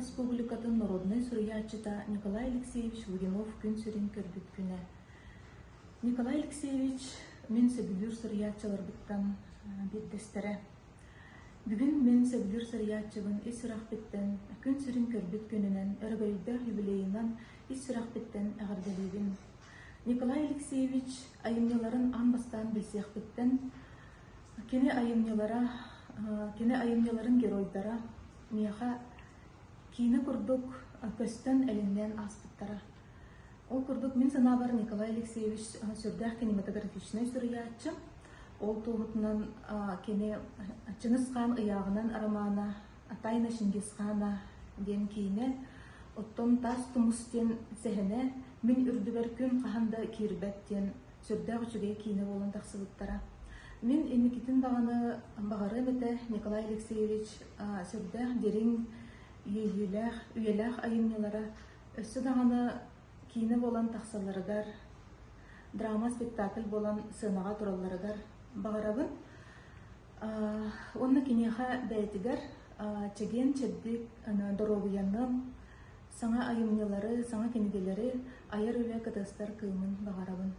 Республикатын народнай суруйааччыта Николай Алексеевич Лугинов күн сирин көрбүт күнэ. Николай Алексеевич мин сөбүлүүр суруйааччыларбыттан биирдэстэрэ. Бүгүн мин сөбүлүүр суруйааччыбын ис сүрэхпиттэн, күн сирин көрбүт күнүнэн, өрөгөйдөөх юбилейынан ис сүрэхпиттэн эҕэрдэлиибин. Николай Алексеевич айымньыларын аан бастаан билсиэхпиттэн, кини айымньылара, кини айымньыларын геройдара миэхэ киинэ курдук көстөн элиҥнээн ааспыттара. Ол курдук, мин санаабар, Николай Алексеевич сүрдээх кинематографичнай суруйааччы. Ол туоһутунан кини Чыҥыс Хаан ыйааҕынан романа «Тайна Чингисхана» диэн киинэ, оттон Таас Тумус диэн сэһэнэ «Мин үрдүбэр күн хаһан да киирбэт» диэн сүрдээх үчүгэй киинэ буолан тахсыбыттара. Мин инникитин даҕаны баҕарыам этэ Николай Алексеевич сүрдээх дириҥ, иэйиилээх, үйэлээх айымньылара Өссө даҕаны киинэ буолан тахсалларыгар, драма-спектакль буолан сыанаҕа туралларыгар баҕарабын. Уонна киниэхэ бэйэтигэр чэгиэн-чэбдик доруобуйаны, саҥа айымньылары, саҥа кинигэлэри айар үлэ кытыастар кыымын баҕарабын.